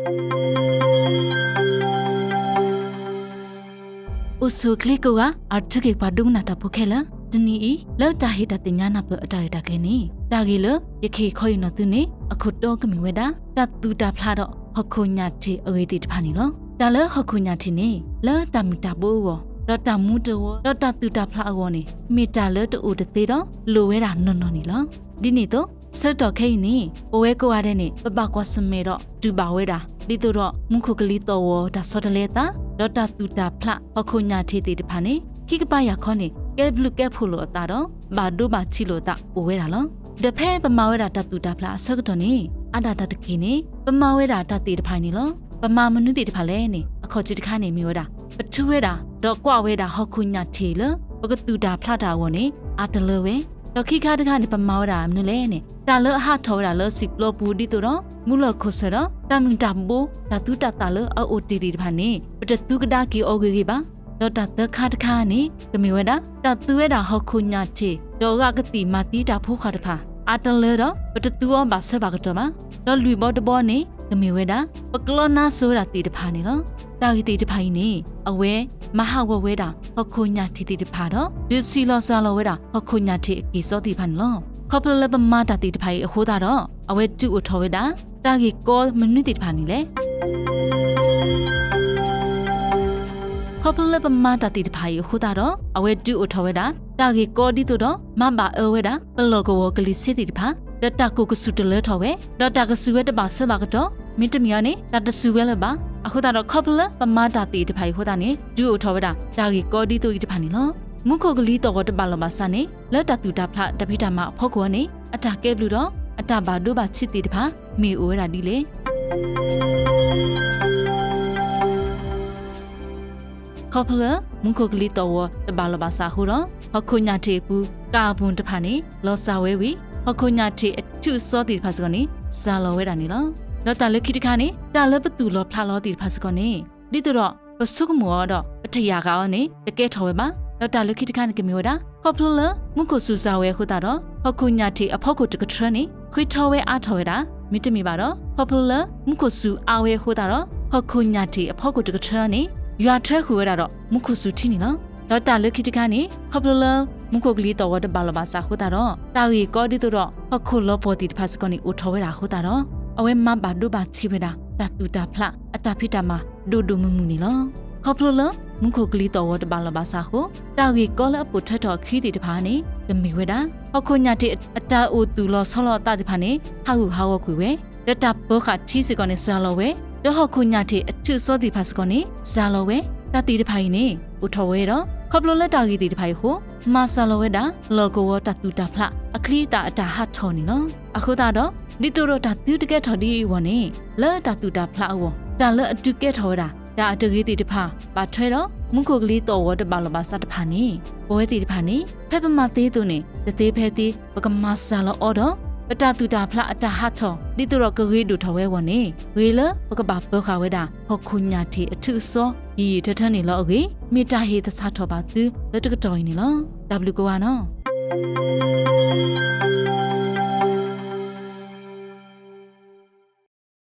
အိၣ်ဆူၣ်အိၣ်ချ့ကိးဂၤ အါထူၣ်က့ၤပှၤဒိကနၣ်တၢ်ဖိခဲလၢာ်, တနံၤအံၤ လၢတၢ်ဟ့ၣ်တၢ်သ့ၣ်ညါနၢ်ပၢၢ်အတၢ်ရဲၣ်တၢ်ကျဲၤန့ၣ် တၢ်ဂ့ၢ်လၢယကဟ့ၣ်ခီအံၤနီၢ်သုန့ၣ် အခိၣ်တီကမ့ၢ်ဝဲဒၣ် တၢ်သူၣ်တၢ်ဖျးဒီးဟီၣ်ခိၣ်ညၣ်ထံးအဂ့ၢ်သ့ၣ်တဖၣ်န့ၣ်လီၤ. တၢ်လၢဟီၣ်ခိၣ်ညၣ်ထံးန့ၣ် လၢတၢ်မုၢ်တၢ်ဘိအဂီၢ် ဒီးတၢ်မူတဝီ ဒီးတၢ်သူၣ်တၢ်ဖျးအဂီၢ်န့ၣ် မ့ၢ်တၢ်လၢတအိၣ်တသ့ဒီး လိၣ်ဝဲဒၣ်နီၢ်နီၢ်န့ၣ်လီၤ. ဒ်န့ၣ်အသိး ဆၢကတီၢ်ခဲအံၤန့ၣ် ပဝဲကိးဂၤဒဲးန့ၣ် ပဘၣ်ကွၢ်ဆၢၣ်မဲာ်ဒီးတူၢ်ဘၣ်ဝဲဒၣ် ဒ်သိးဒီးမူခိၣ်ကလံၤသီၣ်ဂီၤတၢ်ဆီတလဲအသး ဒီးတၢ်သူၣ်တၢ်ဖျးဟီၣ်ခိၣ်ညၣ်ထံးသ့ၣ်တဖၣ်န့ၣ် ခံကပၤယၢ်ခီန့ၣ် ကဲဘျုးကဲဖှိၣ်လိာ်အသးဒီး ဘၣ်ဒိဘၣ်ထံးလိာ်အသးအိၣ်ဝဲဒၣ်လီၤ. ဒီးဖဲပမၤဝဲဒၣ်တၢ်သူၣ်တၢ်ဖျးအဆၢကတီၢ်န့ၣ် အါဒၣ်တၢ်တက့ၢ်န့ၣ် ပမၤဝဲဒၣ်တၢ်သ့ၣ်တဖၣ်အံၤန့ၣ်လီၤ. ပမၤမနုၤသ့ၣ်တဖၣ်လဲၣ်န့ၣ် အခီၣ်ထံးတခါန့ၣ်မ့ၢ်ဝဲဒၣ် ပထုဝဲဒၣ် ဒီးကွၢ်ဝဲဒၣ်ဟီၣ်ခိၣ်ညၣ်ထံးလၢ ပကသူၣ်တၢ်ဖျးတၢ်အဂီၢ်န့ၣ် အါတလၢဝဲ, ဒီးခံခါတခါန့ၣ် ပမၤဝဲဒၣ်မနုၤလဲၣ်န့ၣ် တၢ်လၢအဟးထီၣ်ဝဲဒၣ်လၢစံာ်ပျီပူၤဒ်သိးဒီး မူလီၢ်ခိၣ်ဆၢၣ်ဒီး တၢ်မုၢ်တၢ်ဘိ တၢ်သူတၢ်သၣ်လၢအအိၣ်တ့ၢ်သ့ၣ်တဖၣ်န့ၣ် ပတသူကဒါက့ၤအီၤဂ့ၤဂ့ၤဘၣ်. ဒီးတၢ်သၢခါတခါန့ၣ် ကမ့ၢ်ဝဲဒၣ် တၢ်သူဝဲဒၣ်ဟီၣ်ခိၣ်ညၣ်ထံး ဒီးအဂၢ်ကသံၣ်မၤသံတၢ်ဖိခွါတဖၣ် အါတလၢဒီး ပတသူအီၤဘၣ်ဆၢဘၣ်ကတီၢ်ဘၣ်. ဒီးလွံၢ်ဘီတဘီန့ၣ် ကမ့ၢ်ဝဲဒၣ် ပကျီနါစိၤဝဲဒၣ်သ့ၣ်တဖၣ်န့ၣ်လီၤ. တၢ်ဂ့ၢ်သ့ၣ်တဖၣ်အံၤန့ၣ် အဝဲမၤဟးဂီၤဝဲဒၣ်ဟီၣ်ခိၣ်ညၣ်ထံးသ့ၣ်တဖၣ်ဒီး ဒုးဆံးလီၤစှၤလီၤဝဲဒၣ် ဟီၣ်ခိၣ်ညၣ်ထံးအက့ၢ်စီသ့ၣ်တဖၣ်န့ၣ်လီၤ. ခီဖျိလၢပမၤတၢ်သ့ၣ်တဖၣ်အံၤအဃိသတးဒီး အဝဲဒုးအိၣ်ထီၣ်ဝဲဒၣ် တၢ်ဂ့ၢ်ကီမနုၤသ့ၣ်တဖၣ်န့ၣ်လဲၣ်. ခီဖျိလၢပမၤတၢ်သ့ၣ်တဖၣ်အံၤအဃိသတးဒီး အဝဲဒုးအိၣ်ထီၣ်ဝဲဒၣ် တၢ်ဂ့ၢ်ကီဒ်သိးဒီး မၤဘၣ်အၢဝဲဒၣ် ပလီၢ်ကဝီၤကလံၤဆှံသ့ၣ်တဖၣ် ဒီးတၢ်ကိၢ်ကစူၣ်တလၢထီၣ်ဝဲ, ဒီးတၢ်ကစူၣ်ဝဲတဘၣ်ဆၢဘၣ်ကတီၢ်, မ့တမ့ၢ်အီၤန့ၣ် တၢ်တစူၣ်ဝဲလၢၤဘၣ်. အဃိသတးဒီး ခီဖျိလၢပမၤတၢ်သ့ၣ်တဖၣ်အံၤအဃိသတးန့ၣ် ဒုးအိၣ်ထီၣ်ဝဲဒၣ် တၢ်ဂ့ၢ်ကီဒ်သိးအံၤတဖၣ်န့ၣ်လီၤ. မူခိၣ်ကလံၤသီၣ်ဂီၤတဘၣ်လီၢ်ဘၣ်စးန့ၣ် လၢတၢ်သူၣ်တၢ်ဖျးတၢ်ဖံးတၢ်မၤအဖီခိၣ်အံၤန့ၣ် အတၢ်ကဲဘျုးဒီး အတၢ်ဘၣ်ဒိဘၣ်ထံးသ့ၣ်တဖၣ် မ့ၢ်အိၣ်ဝဲဒၣ်ဒ်လဲၣ်. ခီဖျိလၢ မူခိၣ်ကလံၤသီၣ်ဂီၤတဘၣ်လီၢ်ဘၣ်စးအဃိဒီး ဟီၣ်ခိၣ်ညၣ်ထံးအပူၤ ကၣ်အပူၤတဖၣ်န့ၣ် လီၤစၢ်ဝဲဝံၤ ဟီၣ်ခိၣ်ညၣ်ထံးအထုးအစီသ့ၣ်တဖၣ်စ့ၢ်ကီးန့ၣ် စှၤလီၤဝဲဒၣ်န့ၣ်လီၤ. ဒီးတၢ်လၢခံတခါန့ၣ် တၢ်လၢပသူၣ်လီၤဖျးလီၤသ့ၣ်တဖၣ်စ့ၢ်ကီးန့ၣ် ဒ်သိးဒီးပဆိကမိၣ်အီၤဒီး ပထံၣ်ယၣ်ဃာ်အီၤန့ၣ် တကဲထီၣ်ဝဲဘၣ်. ဒီးတၢ်လၢခံတခါန့ၣ် ကမ့ၢ်ဝဲဒၣ် ခီဖျိလၢမူခိၣ်စူၤစှၤဝဲအဃိသတးဒီး ဟီၣ်ခိၣ်ညၣ်ထံးအဖီခိၣ်တကထြၢန့ၣ် ဃ့ထီဝဲအါထီၣ်ဝဲဒၣ်, မ့တမ့ၢ်ဘၣ်ဒီး ခီဖျိလၢမူခိၣ်စူၤအါဝဲအဃိသတးဒီး ဟီၣ်ခိၣ်ညၣ်ထံးအဖီခိၣ်တကထြၢန့ၣ် ယွၤထွဲဃုာ်ဝဲဒၣ်ဒီးမူခိၣ်စူၤထံန့ၣ်လီၤ. ဒီးတၢ်လၢခံတခါန့ၣ် ခီဖျိလၢမူခိၣ်ကလံၤသီၣ်ဂီၤတဘၣ်လီၢ်ဘၣ်စးအဃိသတးဒီး တၢ်ဂ့ၢ်ကီဒ်သိးဒီး ဟီၣ်ခိၣ်လီၤပှီၢ်သ့ၣ်တဖၣ်စ့ၢ်ကီးန့ၣ် အိၣ်ထီၣ်ဝဲဒၣ်အဃိသတးဒီး အဝဲမၤဘၣ်ဒိဘၣ်ထံးဝဲဒၣ် တၢ်သူၣ်တၢ်ဖျးအတၢ်ဖံးတၢ်မၤဒိၣ်ဒိၣ်မုၢ်မုၢ်န့ၣ်လီၤ. ခီဖျိလၢမူခိၣ်ကလံၤသီၣ်ဂီၤတဘၣ်လီၢ်ဘၣ်စးအဃိ တၢ်ဂ့ၢ်ကီလၢအပိာ်ထွဲထီၣ်အခံသ့ၣ်တဖၣ်န့ၣ် ကမ့ၢ်ဝဲဒၣ် ဟီၣ်ခိၣ်ညၣ်ထံးအတၢ်အိၣ်သူၣ်လီၤဆီလီၤအသးသ့ၣ်တဖၣ်န့ၣ် ဟးဂူာ်ဟးဂီၤကွံာ်ဝဲ, ဒီးတၢ်ပၢၤဃာ်ထံစ့ၢ်ကီးန့ၣ်စှၤလီၤဝဲ, ဒီးဟီၣ်ခိၣ်ညၣ်ထံးအထုးအစီသ့ၣ်တဖၣ်စ့ၢ်ကီးန့ၣ် စှၤလီၤဝဲ, တၢ်သ့ၣ်တဖၣ်အံၤန့ၣ် အိၣ်ထီၣ်ဝဲဒီး ခီဖျိလၢတၢ်ဂ့ၢ်သ့ၣ်တဖၣ်အံၤအဃိ မၤစှၤလီၤဝဲဒၣ် လီၢ်ကဝီၤတၢ်သူၣ်တၢ်ဖျးအချံအသၣ်အတၢ်ဟးထီၣ်န့ၣ်လီၤ. အဃိသတးဒီး ဒ်သိးဒီးတၢ်သုတကဲထီၣ်ဒ်အံၤအဂီၢ်န့ၣ် လၢတၢ်သူၣ်တၢ်ဖျးအဂီၢ် တၢ်လၢအဒုးကဲထီၣ်ဝဲဒၣ် တၢ်အတဂ့ၤသ့ၣ်တဖၣ် ဘၣ်ထွဲဒီး မူခိၣ်ကလံၤသီၣ်ဂီၤတဘၣ်လီၢ်ဘၣ်စးတဖၣ်န့ၣ် ပဝဲသ့ၣ်တဖၣ်န့ၣ် ဖဲပမၤသ့အသိးန့ၣ် တသ့ဖဲသ့ ပကမၤစှၤလီၤအီၤဒီး ပတၢ်သူၣ်တၢ်ဖျးအတၢ်ဟးထီၣ် ဒ်သိးဒီးကဂ့ၤဒိၣ်ထီၣ်ဝဲအဂီၢ်န့ၣ် ဂ့ၤလၢပကဘၣ်ပၢၤဃာ်ဝဲဒၣ် ဟီၣ်ခိၣ်ညၣ်ထံးအထုးအစီ ယံာ်ယံာ်ထၢထၢန့ၣ်လီၤအဂ့ၢ် မ့ၢ်တၢ်ဟ့ၣ်သဆၣ်ထီၣ်ဘၣ်သုလၢတကတီၢ်အံၤန့ၣ်လီၤ. တၢ်ဘျုးကိးဂၤနီၢ်